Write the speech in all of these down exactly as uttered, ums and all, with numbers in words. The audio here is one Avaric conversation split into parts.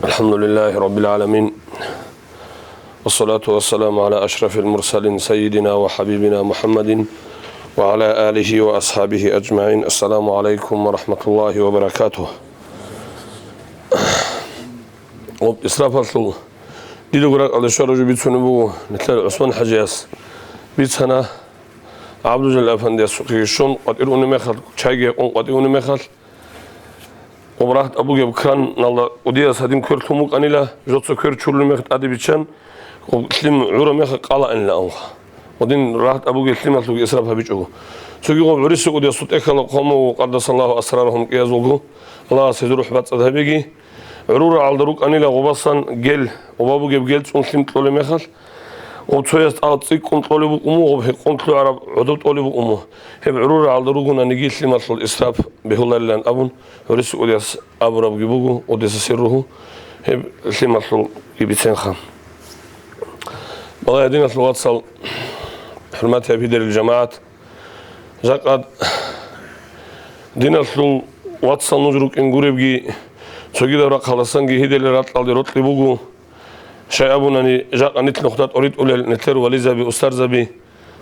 الحمد لله رب العالمين. والصلاة والسلام على أشرف المرسلين سيدنا وحبيبنا محمد وعلى آله وأصحابه أجمعين. السلام عليكم ورحمة الله وبركاته. Об исрафалъул дидаго ракӀалде щвараб жо бицунеб буго, нилъер ГӀусман-хӀажияс бицана, ГӀабдулжалил-афандиясухъеги щун, къватӀир унеб мехалъ, чайги гьекъон къватӀир унеб мехалъ, об рагьтӀаб бугеб краналда кӀудияс гьадин квер лъун букӀанила, жоца квер чурулеб мех тӀаде биччан, об лъим гӀураб мехалъ къалаанила абунха. Гьадин рагьтӀаб бугеб лъималъулги исраф гьабичӀого. Цоги гъоб гӀуриси кӀудиясул тӀехьалда хъван буго, къаддасаллагьу асрарагьум, кӀиязулго, Аллагьас гьезул рухӀ бацӀцӀад гьабеги, гӀурул рагӀалда рукӀанила гъобасан гел, гъоба бугеб гел цӀун лъим кьолеб мехалъ, гъоб цояс тӀал цӀикӀкӀун кьолеб букӀун буго, гъоб гьекъон лъугӀараб гӀодоб тӀолеб букӀун буго. Гьеб гӀурул рагӀалда ругонаниги лъималъул исраф бегьуларилан абун, гӀуриси кӀудияс абурабги буго, къуддиса сирругьу, гьеб лъималъулги биценха. Балагье, диналъул вацал, хӀурматияб гьидерил жамагӀат, жакъа диналъул вацал нуж рукӀин гуребги, цогидаб рахъалдасанги гьиделил ракьалде рокьи буго. Щай абунани, жакъа нилъ нухда тӀоритӀулел нилъер вализаби, устарзаби,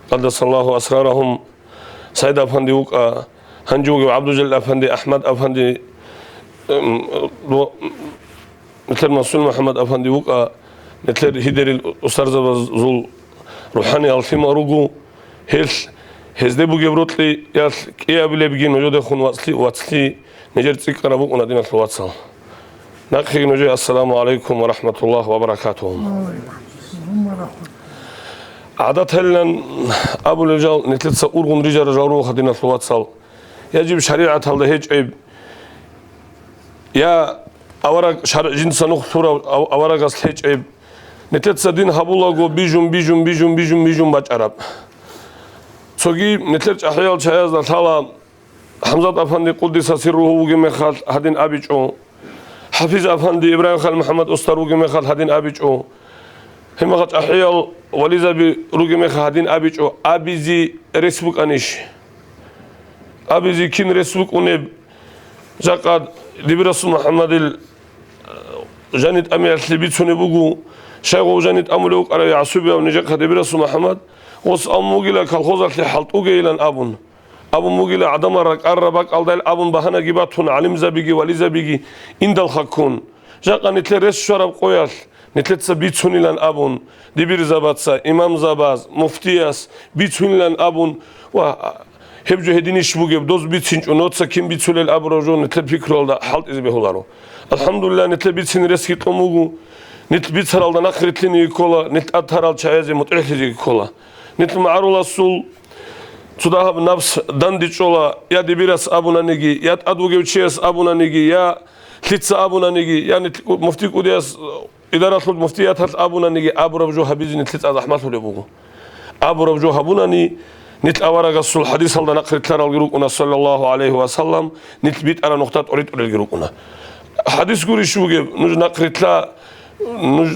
къаддасаллагьу асрарагьум, Сайд-афанди вукӀа, гьанже вугев ГӀабдулжалил-афанди, АхӀмад-афанди, эм, ро-, нилъер Мансур МухӀаммад-афанди вукӀа, нилъер гьидерил устарзабазул рухӀаниял лъимал руго, гьелъ гьезде бугеб рокьиялъ кӀиабилебги нужедехун вацлъи, вацлъи нижер цӀикӀкӀараб букӀуна, диналъул вацал. Нахъеги нужее ассаламу гӀалайкум ва рахӀматуллагь ва баракатугьу. ГӀадаталилан абулел жал нилъеца ургъун рижарал жал руго, диналъул вацал. Я жиб шаригӀаталда гьечӀеб, я авараг шаргӀ-, жинца нух лъурав ав-, аварагас лъечӀеб, нилъеца дин гьабулаго бижун, бижун, бижун, бижун, бижун бачӀараб. Цоги нилъер чӀахӀиял чаязда лъала ХӀамзат-афанди, къуддиса сирругьу, вугеб мехалъ гьадин абичӀо. ХӀафиз-афанди, Ибрагьим Халил МухӀаммад устар вугеб мехалъ гьадин абичӀо. Гьеб мехалъ чӀахӀиял вализаби ругеб мехалъ гьадин абичӀо. Абизе рес букӀанищ? Абизе кин рес букӀунеб? Жакъа дибирасул МухӀаммадил, э, жани тӀамиялъе бицунеб буго. Щай гъов жани тӀамулев вукӀарав гӀасубияв нижехъа дибирасул МухӀаммад? Гъос абун бугила колхозалъе хӀалтӀугейилан абун. Абун бугила гӀадамал ракӀарараб бакӀалдайил абун багьанаги батун, гӀалимзабиги вализабиги индалха ккун. Жакъа нилъер рес щвараб къоялъ нилъеца бицунилан абун, дибирзабаца, имамзабаз, муфтияс бицунилан абун, ва гьеб жо гьединищ бугеб, доз бицинчӀо, ноца кин бицулел абураб жо нилъер пикруялда хӀалтӀизе бегьуларо. АлхӀамдулиллагь, нилъер бицин ресги кьун буго, нилъ бицаралда нахърилълъинеги ккола, нилъ тӀад тарал чагӀазе мутӀигӀлъизеги ккола. Нилъ магӀаруласул цо дагьаб напс дандечӀола, я дибирас абунаниги, я тӀад вугев чияс абунаниги, я лъица абунаниги, я нилъ муфти кӀудияс, идаралъул муфтияталъ абунаниги, абураб жо гьабизе нилъеца захӀмалъулеб буго. Абураб жо гьабунани, нилъ аварагасул хӀадисалда нахърилълъаралги рукӀуна, саллаллагьу гӀалайгьи ва саллам, нилъ битӀараб нухда тӀоритӀулелги рукӀуна. ХӀадис гурищ бугеб, нуж нахърилълъа, нуж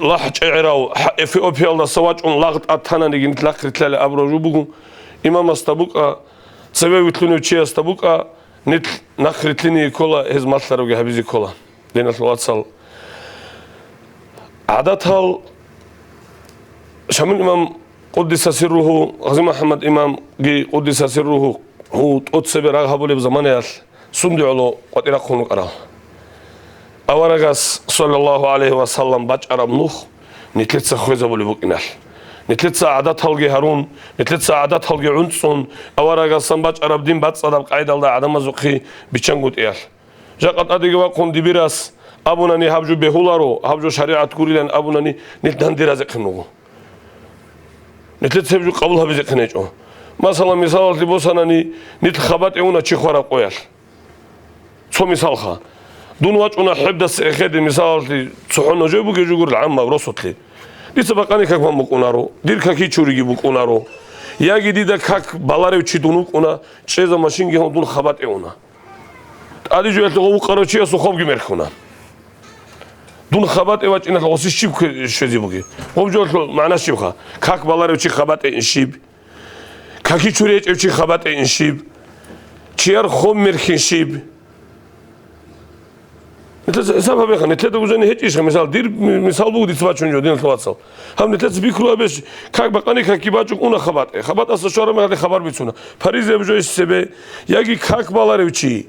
лахӀ чӀегӀерав, хӀа-, Эфиопиялдаса вачӀун лагъ тӀад тананиги, нилъ нахърилълъалел абураб жо буго. Имамасда букӀа, цеве вилълъунев чиясда букӀа, нилъ нахърилълъинеги ккола, гьез малъаравги гьабизе ккола. Диналъул вацал, гӀадатал Шамил имам, къуддиса сирругьу, Гъази МухӀаммад имамги, къуддиса сирругьу, гьу тӀоцебе рагъ гьабулеб заманаялъ сунде гӀоло къватӀирахъун рукӀарал. Аварагас, саллаллагьу гӀалайгьи ва саллам, бачӀараб нух нилъеца хвезабулеб букӀиналъ. Нилъеца гӀадаталги гьарун, нилъеца гӀадаталги гӀунцӀун, аварагасан бачӀараб дин бацӀцӀадаб къайдалда гӀадамазухъе биччангутӀиялъ. Жакъа тӀадеги вахъун дибирас абунани гьаб жо бегьуларо, гьаб жо шаригӀат гурилан абунани, нилъ данде разихъин руго. Нилъеца гьеб жо къабул гьабизехъин гьечӀо. Масала, мисалалъе босанани, нилъ хабатӀе уна чи хвараб къоялъ. Цо мисалха. Дун вачӀуна хӀебдаса эхеде, мисалалъе, цохӀо нужее бугеб жо гурел гӀаммаб росулъе. Дица бакъани как бан букӀунаро, дир каки чуриги букӀунаро. Яги дида как баларев чи дун вукӀуна, чӀезаб машинги гьун дун хабатӀе уна. ТӀаде жоялъе гъов вукъарав чиясул хобги мерхьуна. Дун хабатӀе вачӀиналъ гъосие щиб кве-, щвезе бугеб? Гъоб жоялъул магӀна щибха? Как баларев чи хабатӀеин щиб? Каки чуречӀев чи хабатӀеин щиб? Чияр хоб мерхьин щиб? Нилъеца гьисаб гьабеха, нилъеда бужани гьечӀищха, мисал, дир ми-, мисал буго дица бачун жо, диналъул вацал. Гьаб нилъеца бикру гьабеш, как бакъани какги бачӀун уна хабатӀе. ХабатӀасда щвараб мехалде хабар бицуна. Паризаяб жо иш цебе, яги как баларев чи.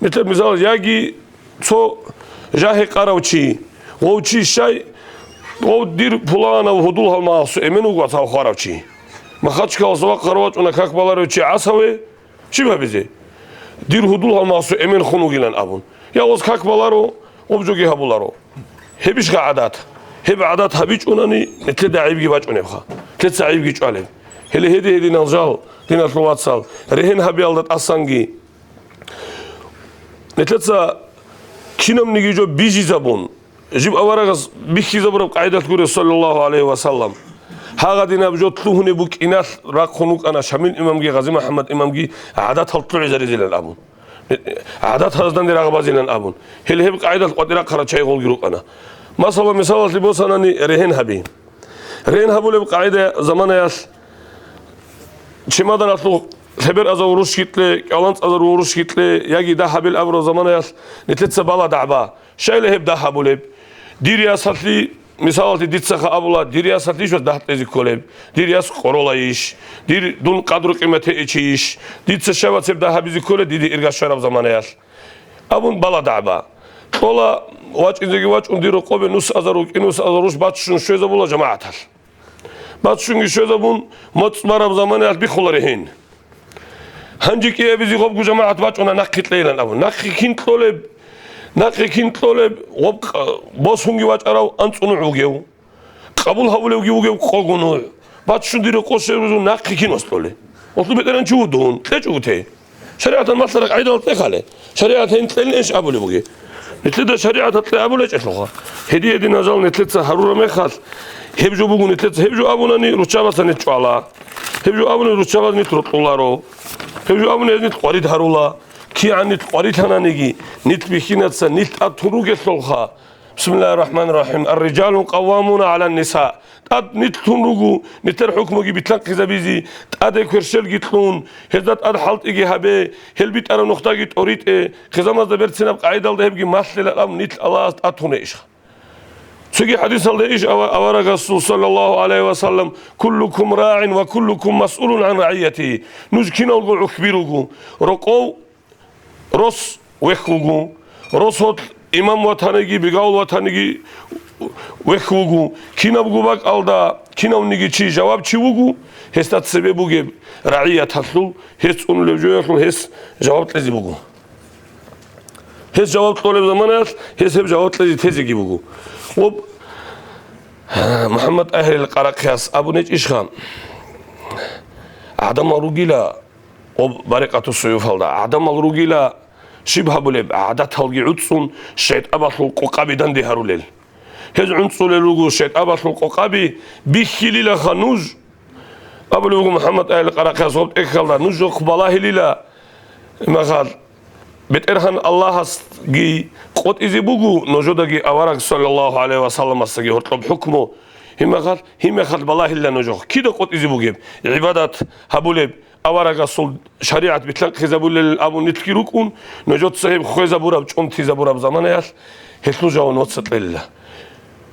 Нилъер мисал, яги цо жагьи къарав чи, гъов чи щай, гъов дир пуланав гьудул гьалмагъасу эмен вуго цав хварав чи. Махачкаласа вахъ гьарвачӀуна как баларев чи гӀасаве, Щиб гьабизе? Дир гьудул гьалмагъасу эмен хун вугилан абун. Я гъоз как баларо, гъоб жоги гьабуларо. Гьебищха гӀадат? Гьеб гӀадат гьабичӀунани, нилъеда гӀайибги бачӀунебха. Нилъеца гӀайибги чӀвалеб. Гьеле гьеди-гьединал жал, диналъул вацал, регьен гьабиялда тӀасанги. Нилъеца кинабниги жо бижизабун, Жиб аварагас бихьизабураб къагӀидалъ гуре, саллаллагьу гӀалайгьи ва саллам, гьагъадинаб жо лъугьунеб букӀиналъ рахъун вукӀана Шамил имамги Гъази МухӀаммад имамги гӀадатал лъугӀизаризилан абун, гӀадатазданде рагъбазилан абун. Гьел гьеб къагӀидалъ къватӀирахъарал чагӀи гъолги рукӀана. Масала, мисалалъе босанани, регьен гьаби. Регьен гьабулеб къагӀида заманаялъ чемоданалъул лъеберъазул рушги кье, кӀаланцӀазул рушги кье, яги дагь гьабил абураб заманаялъ нилъеца бала дагӀба. Щайла гьеб дагь гьабулеб? Дир ясалъе, мисалалъе, дицаха абула, дир ясалъе иш дагь кьезе кколеб? Дир яс къоролайищ? Дир, дун къадру-къимат гьечӀищ? Дица щай вацеб дагь гьабизе кколеб диде ирга щвараб заманаялъ? Абун бала дагӀба. Кьола, вачӀинзеги вачӀун дир рокъобе нусазарул, кӀинусазарул руш баччун щвезабула жамагӀаталъ. Баччунги щвезабун, моцӀ бараб заманаялъ бихула регьен. Гьанже кӀиабизе гъобгу жамагӀат бачӀуна нахъе кьейилан абун. Нахъе кин кьолеб? Нахъе кин кьолеб? Гъоб къ-, босунги вачӀарав анцӀунугӀ вугев, къабул гьавулевги вугев къого нугӀ. Баччун дир рокъо щвезабун нахъе кин ос кьолеб? Гъолъул бетӀеран чи вугев дун? КьечӀого те. ШаригӀаталъ малъараб къагӀидал тӀехале. ШаригӀат гьениб кьелин иш абулеб бугеб. Нилъеда шаригӀаталъ кье абулечӀелъулха. Гьедин-гьединал жал нилъеца гьарураб мехалъ, гьеб жо буго нилъеца, гьеб жо абунани руччабаца нилъ чӀвала. Гьеб жо абуни руччабаз нилъ рокьуларо. Гьеб жо абуни гьез нилъ къварид гьарула. КигӀан нилъ къварилъананиги, нилъ бихьинаца нилъ тӀад тун ругелъулха. Бисмиллагьир рахӀманир рахӀим. Ар-риджалу къаввамуна гӀалан-ниса. ТӀад нилъ тун руго, нилъер хӀукмуги битлъанхъизабизе, тӀаде кверщелги кьун, гьезда тӀад хӀалтӀиги гьабе, гьел битӀараб нухдаги тӀоритӀе, хъизамазда берцинаб къагӀидалда гьебги малъилан абун нилъ Аллагьас тӀад туна ишха. Цоги хӀадисалда иш ава-, аварагасул, саллаллагьу гӀалайгьи ва саллам: «Куллукум рагӀин ва куллукум масъулун гӀан рагӀиятигьи». Нуж киналго гӀухьби руго, рокъов рос вехь вуго, росулъ имам ватаниги, бигавул ватаниги вехь вуго. Кинабго бакӀалда кинавниги чи жавабчи вуго, гьесда цебе бугеб рагӀияталъул, гьес цӀунулеб жоялъул гьес жаваб кьезе буго. Гьес жаваб кьолеб заманаялъ гьес гьеб жаваб кьезе тезеги буго. Ва МухӀаммад ТӀагьирил Къарахъияс абунечӀищха, гӀадамал ругила, Гъоб барикъату суюфалда гӀадамал ругила, щиб гьабулеб, гӀадаталги гӀуцӀцӀун, шайтӀабалъул къокъаби данде гьарулел. Гьез гӀунцӀулел руго шайтӀабалъул къокъаби, бихьилилаха нуж. Абулеб буго МухӀаммад ТӀагьирил Къарахъияс гъоб тӀехьалда, нуж жохъ балагьилила, имахал, БетӀергьан Аллагьасги къотӀизе буго, нужедаги авараг саллаллагьу гӀалайгьи ва салламасдаги гьоркьоб хӀукму. Гьимахал, гьимахал балагьилла нуж жохъ. Кида къотӀизе бугеб? ГӀибадат гьабулеб, аварагасул шаригӀат битлъанхъизабулел абун нилъги рукӀун, нужеца гьеб хвезабураб, чӀунтизабураб заманаялъ гьелъул жаваб нужеца кьелила.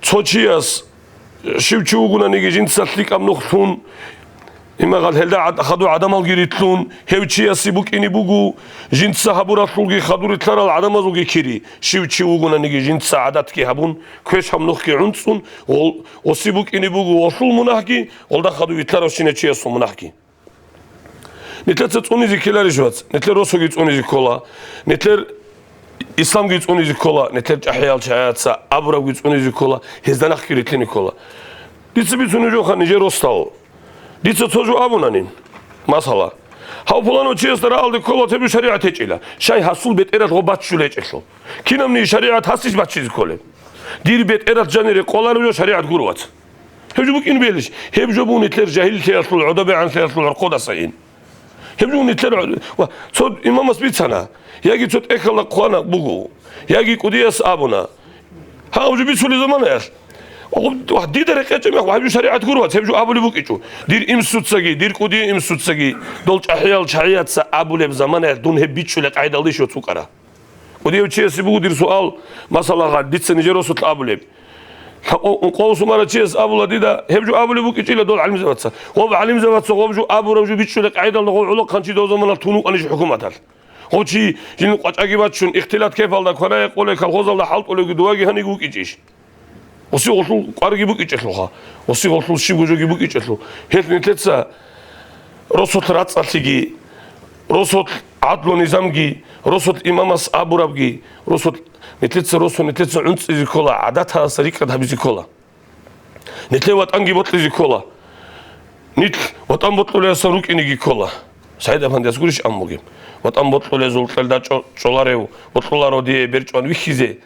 Цо чияс, щив чи вугонаниги жинца лъикӀаб нух лъун, имагъал гьелда гӀад-, хадур гӀадамалги рилълъун, гьев чиясе букӀине буго, жинца гьабуралъулги хадур рилълъарал гӀадамазулги кири. Щив чи вугонаниги жинца гӀадатги гьабун, квеш гьаб нухги гӀунцӀун, гъол-, гъоси букӀине буго гъолъул мунагьги, гъолда хадув вилълъаравщинав чиясул мунагьги. Нилъеца цӀунизе ккеларищ, вац? Нилъер росуги цӀунизе ккола, нилъер исламги цӀунизе ккола, нилъер чӀахӀиял чагӀаца абурабги цӀунизе ккола, гьезда нахъги рилълъине ккола. Дица бицунеб жоха нижер росдал. Дица цо жо абунани, масала, гьав пуланав чиясда рагӀалде ккола, гьеб жо шаригӀат гьечӀила, щай гьасул бетӀералъ гъоб баччулеб гьечӀелъул. Кинабниги шаригӀат гьасищ баччизе кколеб? Дир бетӀералъ жанире къолареб жо шаригӀат гуро, вац. Гьеб жо букӀин белищ? Гьеб жо буго нилъер жагьиллъиялъул, гӀодобегӀанлъиялъул гӀорхъодаса ин. Гьеб жо нилъер гӀо-, ва цо имамас бицана, яги цо тӀехьалда хъвана буго, яги кӀудияс абуна. Гьаб жо бицулеб заманаялъ, ва дида рекъечӀеб мехалъ, гьаб жо шаригӀат гуро, вац, гьеб жо абулеб букӀичӀо. Дир имсуцаги, дир кӀудияв имсуцаги, дол чӀахӀиял чагӀияца абулеб заманаялъ дун гьеб бичӀчӀулеб къагӀидалдайищ вац вукӀара? КӀудияв чиясе буго дир суал, масала, гъа, дица нижер росулъ абулеб. Лъакъо-, ункъо-, сумара чияс абула дида, гьеб жо абулеб букӀичӀила дол гӀалимзабаца. Гъоб гӀалимзабаца гъоб жо абураб жо бичӀчӀулеб къагӀидалда гъов гӀолохъанчи дов заманалъ тун вукӀанищ хӀукуматалъ? Гъов чи жинда къвачӀаги бачун, ихтилат кепалда кванае къолеб, колхозалда хӀалтӀулевги дувайги гьаниги вукӀичӀищ? Гъосие гъолъул кӀварги букӀичӀелъулха, гъосие гъолъул щибго жоги букӀичӀелъул. Гьелъ нилъеца росулъ рацӀцӀалъиги, росулъ гӀадлу-низамги, росулъ имамас абурабги, росулъ, нилъеца росу, нилъеца гӀунцӀизе ккола, гӀадаталдаса рикӀкӀад гьабизе ккола. Нилъее ватӀанги бокьизе ккола. Нилъ ватӀан бокьулеясан рукӀинеги ккола. СагӀид-афандияс гурищ ан бугеб? ВатӀан бокьулезул кьерда чӀо-, чӀоларев, бокьуларо дие берчӀван вихьизе.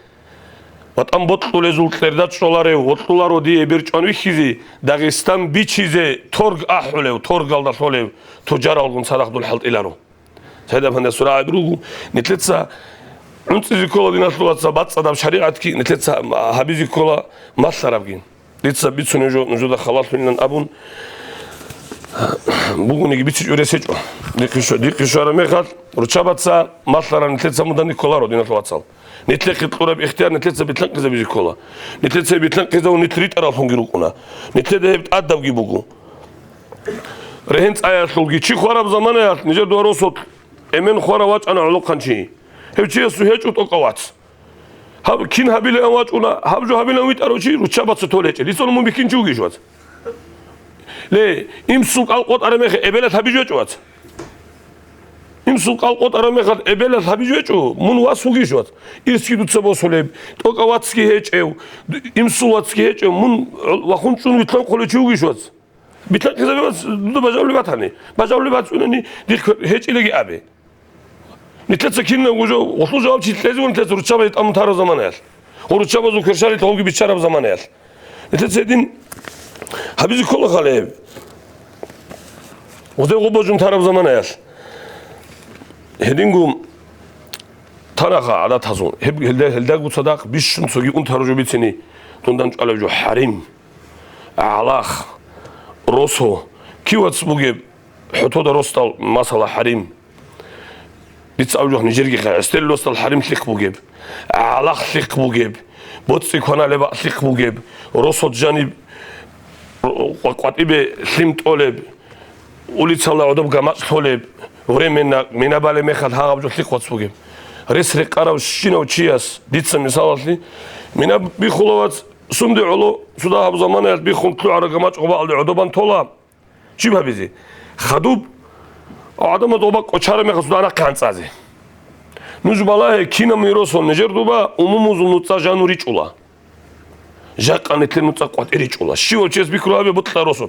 ВатӀан бокьулезул кьерда чӀоларев, бокьуларо дие берчӀван вихьизе, Дагъистан бичизе торг ахӀулев, торгалда лъолев тужаралгун цадахъ дол хӀалтӀиларо. СагӀид-афандияс сурагӀаби руго, нилъеца гӀунцӀизе ккола, диналъул вацал, бацӀцӀадаб шаригӀатги, нилъеца гьабизе ккола малъарабги. Дица бицунеб жо нужеда халалъунилан абун, бугониги бицичӀого рес гьечӀо. Дихъе щва-, дихъе щвараб мехалъ, руччабаца малъараб нилъеца мунагьги кколаро, диналъул вацал. Нилъехъе кьураб ихтияр нилъеца билълъанкъизабизе ккола. Нилъеца билълъанкъизабун нилъ ритӀараллъунги рукӀуна. Нилъеда гьеб тӀадабги буго. РегьенцӀаялъулги чи хвараб заманаялъ нижер дова росулъ эмен хварав вачӀана гӀолохъанчи. Гьев чиясул гьечӀо тӀокӀав вац. Гьаб кин гьабилаан вачӀуна, гьаб жо гьабилаан витӀарав чи руччабаца толечӀел. Дица мун бихьинчи вугищ, вац? Ле, имсул кӀал къотӀараб мехалъ эбелалъ гьабизе гьечӀо, вац? Имсул кӀал къотӀараб мехалъ эбелалъ гьабизе гьечӀо, мун вас вугищ, вац? Ирсги дуца босулеб, тӀокӀав вацги гьечӀев, имсул вацги гьечӀев, мун вахун чӀун вилълъанхъулев чи вугищ, вац? Билълъанкъизабе, вац, дуда бажавулеб батани. Бажавулеб бацунани, дихъ гьечӀилаги абе. Нилъеца кинабго жо, гъолъул жаваб чи кьезе вуго нилъеца руччабазе тӀамун тараб заманаялъ. Гъо руччабазул кверщалихъ гъовги биччараб заманаялъ. Нилъеца гьедин гьабизе ккола хъалеб. Гъоде гъо божун тараб заманаялъ. Гьединго тараха гӀадатазул. Гьеб-, гьелда-, гьелдаго цадахъ бищун цоги унтараб жо бицине дундан чӀвалеб жо хӀарим. ГӀалахъ, росо, кив вац бугеб, хӀотода росдал, масала, хӀарим. Дица абулеб жо нижерги хъа, гӀестел росдал хӀарим лъихъ бугеб, гӀалахъ лъихъ бугеб, боцӀи кваналеб бакӀ лъихъ бугеб, росод жаниб къва-, къватӀибе лъим тӀолеб, улицалда гӀодоб гамачӀ лъолеб, временно мина балеб мехалъ гьагъаб жо лъихъ вац бугеб. Рес рекъарав щинав чияс, дица мисалалъе, мина биххула вац, сунде гӀоло цо дагьаб заманаялъ биххун лъугӀараб гамачӀ гъобаалде гӀодобан тола. Щиб гьабизе? Хадуб гӀадамаз гъоба кӀочараб мехалъ цо дагьа нахъе гьанцӀазе. Нуж балагье, кинаб мун росун нижер дуба умумузул нуцӀа жану ричӀула. Жакъа нилъер нуцӀа къватӀи ричӀула. Щивав чияс бихьула гьабе бутӀла росулъ.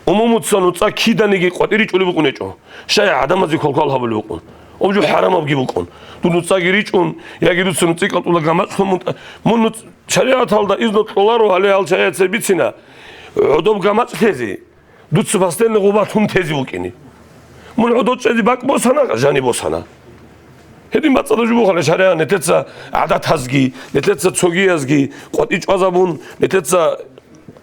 Умумуца нуцӀа киданиги къватӀи ричӀулеб букӀун гьечӀо. Щай гӀадамазе квалквал гьабулеб букӀун. Гьеб жо хӀарамабги букӀун. Дун нуцӀаги ричӀун, яги дуца нуцӀи кӀалтӀула гамачӀ лъун мун-, мун нуц-, шаригӀаталда изну кьоларо гьале гьал чагӀи цебе бицина. ГӀодоб гамачӀ лъезе. Дуца постоянно гъоба лъун тезе вукӀине. Мун гӀодов чӀезе бакӀ босана, жани босана. Гьедин бацӀцӀадаб жо бугоха шаригӀат, нилъеца гӀадатазги, нилъеца цогиязги къватӀи чӀвазабун, нилъеца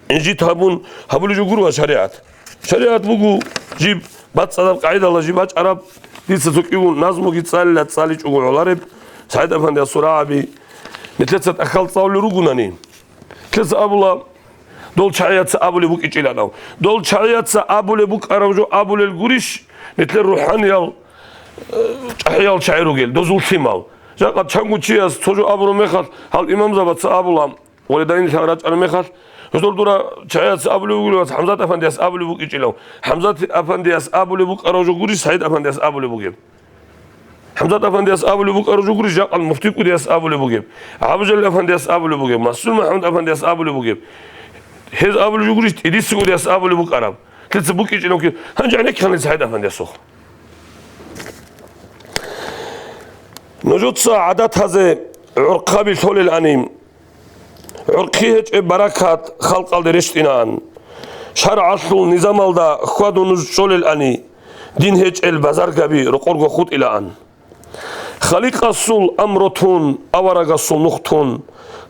инжит гьабун, гьабулеб жо гуро шаригӀат. ШаригӀат буго жиб бацӀцӀадаб къагӀидала жиб бачӀараб, дица цо кӀиго назмуги цӀалила, цӀаличӀого гӀолареб, СагӀид-афандиясул рагӀаби, нилъеца тӀахьал цӀалулел ругонани. Нилъеца абула, дол чагӀияца абулеб букӀичӀиланав. Дол чагӀияца абулеб букӀараб жо абулел гурищ, нилъер рухӀаниял, э, чӀахӀиял чагӀи ругел, дозул лъимал. Жакъа чанго чияс цо жо абураб мехалъ, гьал имамзабаца абула, валидайнилъ рачӀараб мехалъ, гьезул дура чагӀияца абулеб бугилан, ХӀамзат-афандияс абулеб букӀичӀилав. ХӀамзат-афандияс абулеб букӀараб жо гурищ, СагӀид-афандияс абулеб бугеб. ХӀамзат-афандияс абулеб букӀараб жо гурищ, жакъа муфти кӀудияс абулеб бугеб, ГӀабужалил-афандияс абулеб бугеб, Масул-МахӀмуд-афандияс абулеб бугеб. Гьез абулеб жо гурищ, ТӀидисси кӀудияс абулеб букӀараб. Лъица букӀичӀилан кин, гьанже гӀенеккиха нилъ СагӀид-афандиясухъ. Нужеца гӀадатазе гӀурхъаби лъолелани, гӀурхъи гьечӀеб баракат халкъалде рещтӀинаан. ШаргӀалъул низамалда хьвадун нуж чӀолелани, дин гьечӀел базаргаби рокъорго хутӀилаан. Халикъасул амру тун, аварагасул нух тун,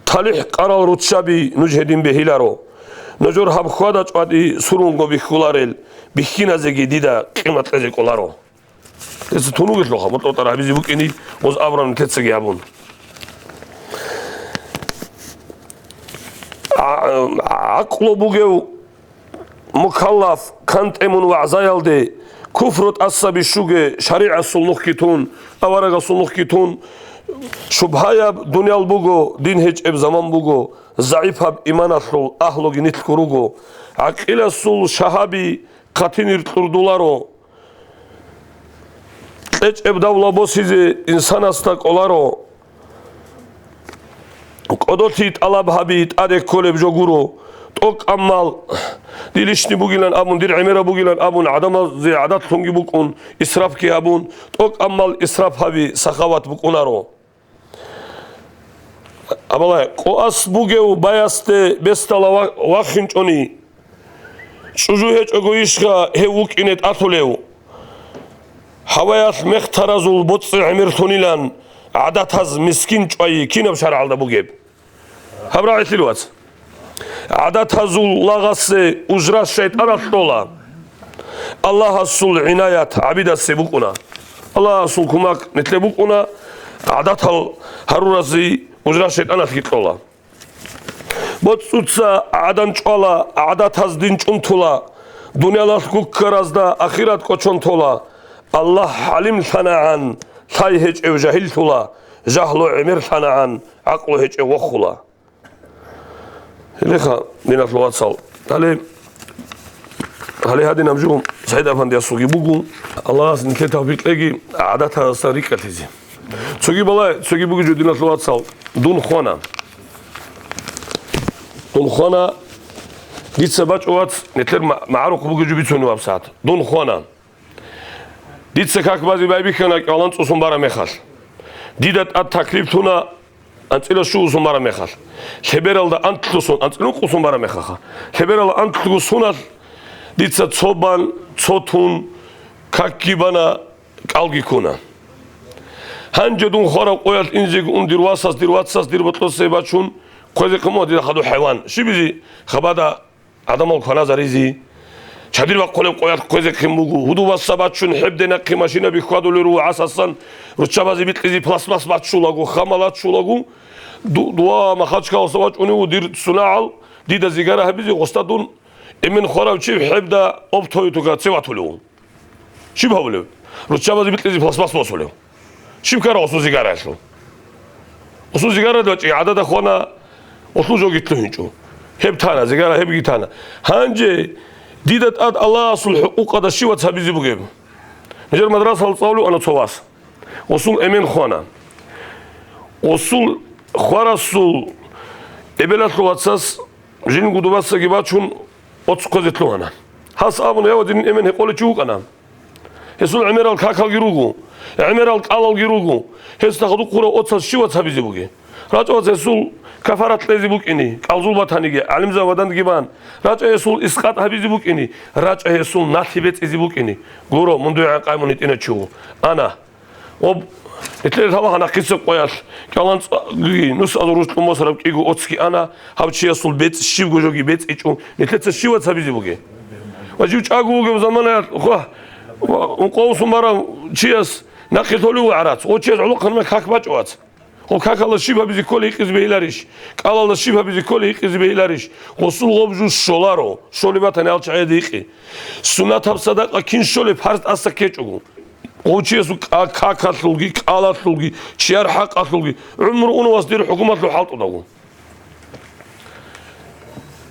талихӀ къарал руччаби нуж гьедин бегьиларо. Нужер гьаб хьвада-чӀвади сурунго бихьуларел, бихьиназеги дида къимат кьезе кӀоларо. Гьесда тун вугелъулха, мутӀигӀ-тӀагӀат гьабизе букӀине, гъоз абураб нилъецаги гьабун. ГӀа-, гӀакълу бугев мукаллаф кантӀе мун вагӀзаялде, куфру тӀаса бищуге, шаригӀасул нухги тун, аварагасул нухги тун, шубгьаяб дуниял буго, дин гьечӀеб заман буго, загӀипаб иманалъул агьлуги нилъго руго, гӀакъиласул шагьаби хъатинир кьурдуларо. КьечӀеб давла босизе инсанасда кӀоларо. КӀодолъи тӀалаб гьаби тӀаде кколеб жо гуро. ТӀокӀ аммал, дир лишни бугилан абун, дир гӀемераб бугилан абун, гӀадамазе гӀадатлъунги букӀун, исрафги гьабун, тӀокӀ аммал исраф гьаби сахават букӀунаро. Абалай, къоас бугев баясде бесдала ва-, вахинчӀони, чӀужу гьечӀого ишха гьев вукӀине тӀалъулев? Гьаваялъ мехтаразул боцӀи гӀемерлъунилан гӀадатаз мискин чӀвайи кинаб шаргӀалда бугеб? Гьаб рагӀилъил вац. ГӀадатазул лагъасе ужра шайтӀаналъ кьола. Аллагьасул гӀинаят гӀабидасе букӀуна. Аллагьасул кумак нилъе букӀуна, гӀадатал гьаруразе ужра шайтӀаналъги кьола. БоцӀуца гӀадан чӀвала, гӀадатаз дин чӀунтула, дуниялалъ гуккаразда ахират кӀочон тола. Аллагь гӀалимлъанагӀан, лъай гьечӀев жагьиллъула, жагьлу гӀемерлъанагӀан, гӀакълу гьечӀев вохула. Гьелеха, диналъул вацал. Гьале, гьале гьадинаб жо СагӀид-афандиясулги буго. Аллагьас нилъе тавфикъ кьеги, гӀадатаздасан рикӀкӀалъизе. Цоги балай, цоги бугеб жо, диналъул вацал, дун хвана. Дун хвана, дица бачӀо, вац, нилъер ма-, магӀарухъ бугеб жо бицунеб гьабсагӀат. Дун хвана. Дица как базе байбихьана кӀалан цӀусун бараб мехалъ. Дида тӀад таклиф лъуна анцӀила щуусун бараб мехалъ. Лъебералда антлъусун, анцӀила ункъусун бараб мехалъха. Лъебералда антлъго суналъ дица цо бан, цо тун, какги бана, кӀалги ккуна. Гьанже дун хвараб къоялъ инзего ун дир васас, дир вацас, дир бокьосе бачун, хъвезехъин буго дида хадуб хӀайван. Щибизе хабада гӀадамал кваназаризе. Чадир бахъулеб къоялъ хъвезехъин буго. Гьудубаса бачун гьебде нахъе машинаби хьвадулел руго гӀасасан, руччабазе бикьизе пластмасс баччулаго, хамал баччулаго. Ду-, дова Махачкаласа вачӀунев ву дир сунагӀал, дида зигара гьабизе, гъоста дун эмен хварав чи гьебда оптовый тугацев ватулев ву. Щиб гьабулев? Руччабазе бикьизе пластмасс босулев. Щиб ккарав гъосул зигараялъул? Гъосул зигарада вачӀи гӀадада хвана, гъолъул жоги лъугьинчӀо. Гьеб тана, зигара гьебги тана. Гьанже дида тӀад Аллагьасул хӀукъукъада щивац гьабизе бугеб? Нижер мадрасалда цӀалулев ана цо вас. Гъосул эмен хвана. Гъосул хварасул эбелалъул вацас жин гудубасаги бачун, оц хъвезе лъугьана. Гьас абуна: «Я, ва динин эмен гьекъолев чи вукӀана. Гьесул гӀемерал какалги руго, гӀемерал кӀалалги руго. Гьесда хадуб хъурав оцаз щивац гьабизе бугеб? РачӀа, вац, гьесул кафарат кьезе букӀине, кӀалзул батаниги, гӀалимзабазда ваданги бан. РачӀа гьесул искъат гьабизе букӀине, рачӀа гьесул налъи бецӀизе букӀине. Гуро, мун дуе гӀанкъай мун гьитӀинав чи ву». Ана. Об, нилъер гьаваха нахъисеб къоялъ, кӀаланцӀги, нусазул ручӀ кьун босараб кӀиго оцги ана, гьав чиясул бецӀ щибго жоги бецӀичӀо, нилъеца щивац гьабизе бугеб? Ва жив чӀаго вугев заманаялъ, хва, ва ункъовсун барав чияс нахъе лъолев ву гӀарац, гъо чияс гӀолохъанна как бачӀо, вац. Гъо какалда щиб гьабизе кколей гьикъизе бегьиларищ? КӀалалда щиб гьабизе кколей гьикъизе бегьиларищ? Гъосул гъоб жо щоларо, щолеб батани гьал чагӀиялде гьикъе. Суннатаб садакъа кин щолеб, парз тӀаса ккечӀого? Гъов чиясул ка-, какалъулги, кӀалалъулги, чияр хӀакъалъулги, гӀумру унав вас дир хӀукумалъул хӀалтӀунаго.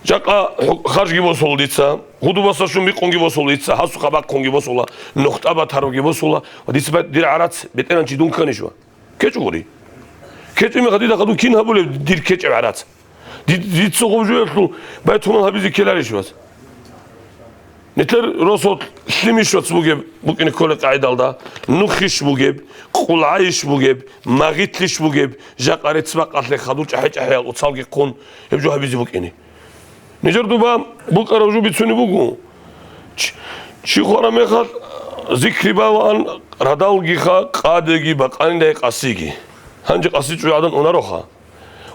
Жакъа хӀу-, харжги босула дица, гьудубаса щун бикъунги босула дица, гьасухъа бахъунги босула, нухтӀа батаруги босула, ва дица бай-, дир гӀарац бетӀеран чи дун кканищ ва? КкечӀогури. КкечӀеб мехалъ дида хадуб кин гьабулеб дир ккечӀеб гӀарац? Ди-, дица гъоб жоялъул байтунал гьабизе ккеларищ вац? Нилъер росулъ лъимищ вац бугеб букӀине кколеб къагӀидалда, нухищ бугеб, къулгӀайищ бугеб, магъитлъищ бугеб, жакъа рецц-бакъалъе хадур чӀахӀи-чӀахӀиял оцалги хъун гьеб жо гьабизе букӀине. Нижер дуба букӀараб жо бицунеб буго. Чи, чи хвараб мехалъ зикри баваан радалгиха, къадеги, бакъанидай къасиги. Гьанже къаси чӀужугӀадан унароха.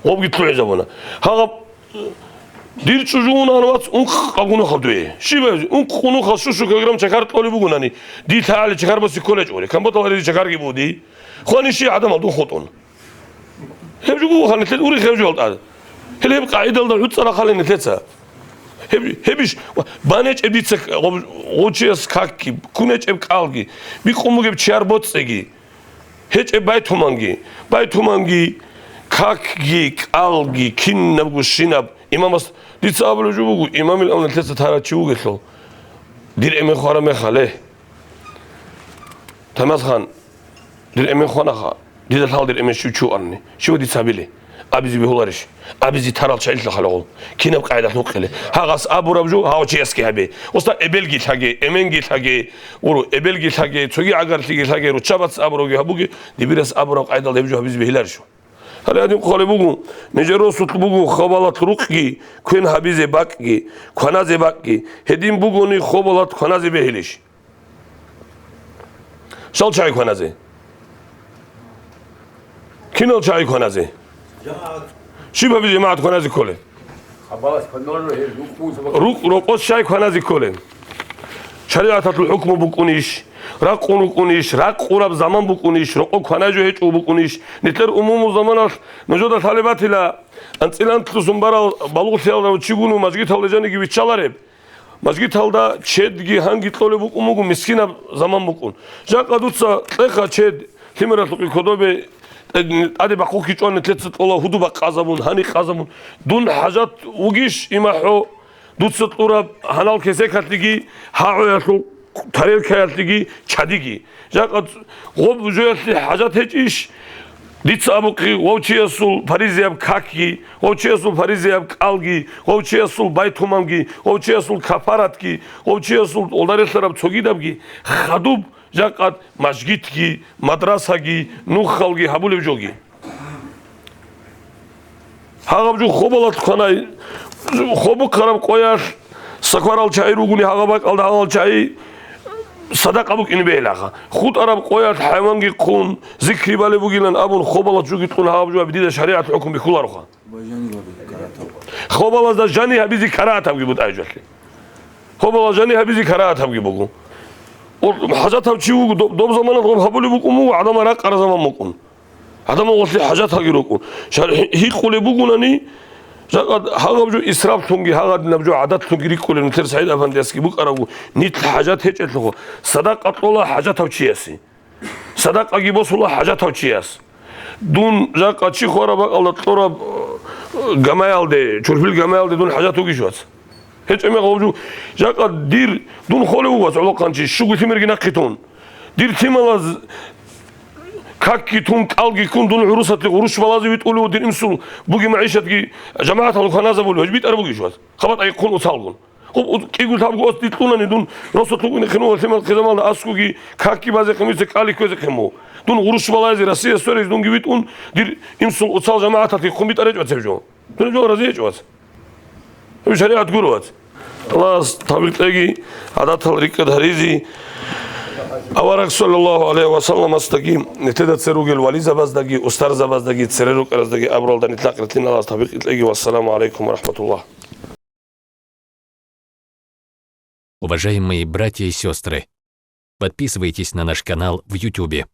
Гъобги лъугӀизабуна. Гьагъаб Дир чӀужугӀун, вац, ункъ къагунухъал дуе. Щиб гьабизе? Ункъ къунухъал щушу килограмм чакар кьолеб бугонани, дир лъагӀалил чакар босе кколечӀо. Камбатал гьаризе чакарги буго дир. Хвани щи гӀадамал дун хутӀун. Гьеб жо буго ханилъел урихъ гьеб жо гьалтӀа. Гьел гьеб къагӀидалда гӀуцӀарахъали нилъеца. Гьеб, гьебищ, банечӀеб дица гъоб-, гъочияс какги, кунечӀеб кӀалги, бикъун бугеб чияр боцӀиги. ГьечӀеб байтуманги, байтуманги, какги, кӀалги, кинабго щинаб имамас дица абулеб жо буго, имамил авнилъеца тарав чи вугелъул, дир эмен хвараб мехале. Тамазхан, дир эмен хванаха, дида лъал дир эмен щив чуарни, щив дица абили? Абизе бегьуларищ? Абизе тарал чагӀилъа халагъул. Кинаб къайдалъ вукъиле? Гьагъас абураб жо, гьав чиясги гьабе. Уста эбелги лъаге, эменги лъаге, уро, эбелги лъаге, цоги гӀагарлъиги лъаге, руччабац абуравги гьабуге, дибирас абураб къайдал гьеб жо гьабизе бегьиларищ? Гьале гьадин хъвалеб буго, нижер росулъ буго хабалат рукъги, квен гьабизе бакӀги, кваназе бакӀги, гьедин бугони хабалат кваназе бегьилищ? Щал чагӀи кваназе? Кинал чагӀи кваназе? Щиб гьабизе жамагӀат кваназе кколе? Рукъ-, рокъос чагӀи кваназе кколе. ШаригӀаталъул хӀукму букӀунищ, ракъун рукӀунищ, ракъураб заман букӀунищ, рокъо кванай жо гьечӀо букӀунищ, нилъер умумул заманалъ нужеда лъалеб батила, анцӀила анлъусун барал балугълъиялда чи гуну мажгиталда жаниги виччалареб. Мажгиталда чедги гьанги кьолеб букӀун буго, мискинаб заман букӀун. Жакъа дуца кьеха чед, лъимералъухъе кодобе, тӀаде бахъухъе чӀван, нилъеца кьола гьуду бакъазабун, гьаникъазабун. Дун хӀажат вугищ, имахӀо, дуца кьураб гьанал кесекалъеги, гьагӀоялъул тарелкаялъеги, чадиги. Жакъа гъоб жоялъе хӀажат гьечӀищ? Дица абухъе, вав чиясул паризаяб какги, вав чиясул паризаяб кӀалги, вав чиясул байтуманги, вав чиясул кафаратги, вав чиясул гъолдарелъараб цогидабги хадуб, жакъа мажгитги, мадрасаги, нухалги гьабулеб жоги. Гьагъаб жо хобалат кванай, хобухъараб къоялъ сакварал чагӀи ругуни, гьагъаб бакӀалда гьалал чагӀи садакъа букӀине бегьилаха. ХутӀараб къоялъ хӀайванги хъун, зикри балеб бугилан абун, хобалат жуги кьун, гьагъаб жо дида шаригӀат хӀукму бихьулароха. Хобалазда жани гьабизе карагьатабги бутӀа гьечӀолъи. Хобалаз жани гьабизе карагьатабги буго. Хъул хӀажатав чи вуго, доб, доб замана гъоб гьабулеб букӀун буго, гӀадамал ракъара заман букӀун. ГӀадамал гъолъи хӀажаталги рукӀун. Шар-, гьи-, гьикъулеб бугунани, жакъа гьагъаб жо исрафлъунги, гьагъадинаб жо гӀадатлъунги рикӀкӀулеб, нилъер СагӀид афандиясги букӀарабгу, нилъ хӀажат гьечӀелъухъо, садакъа кьола хӀажатав чиясе. Садакъаги босула хӀажатав чияс. Дун жакъа чи хвараб бакӀалда кьураб, э, гамаялде, чурпил гамаялде дун хӀажат вугищ, вац? ГьечӀеб мехалъ гъоб жо, жакъа дир, дун холев вуго, вац, гӀолохъанчи, щуго лъимерги нахъе тун. Дир лъималаз какги тун, кӀалги ккун, дун гӀурусалъе гъурущ балазе витӀулев, дир инсул буги магӀишатги жамагӀаталда кваназабулев, гьеб битӀараб бугищ, вац? ХабатӀаги ккун уцалгун. Хъуб-, кӀиго лъабго ос дитлъунани дун, росулъ вукӀине хинула лъимал хъизамалда аскӀоги, какги базехъин вица, кӀали кквезехъин мугъ. Дун гъурущ балазе Россия сверизе дунги витӀун, дир инсул уцал жамагӀаталъе хъун битӀаречӀо цеб жо. Дун жо разиечӀо вац. Гьеб шаригӀат гуро вац. Аллагьас тавфикъ кьеги, гӀадатал рикӀкӀад гьаризе. Авараг саллаллагьу гӀалайгьи ва салламасдаги, нилъеда цере ругел вализабаздаги, устарзабаздаги, цере рукӀараздаги абуралда нилъ ахираталъ Аллагьас тавфикъ кьеги. Вассаламу гӀалайкум ва рахӀматуллагь. Уважаемые братья и сестры, подписывайтесь на наш канал в Ютубе.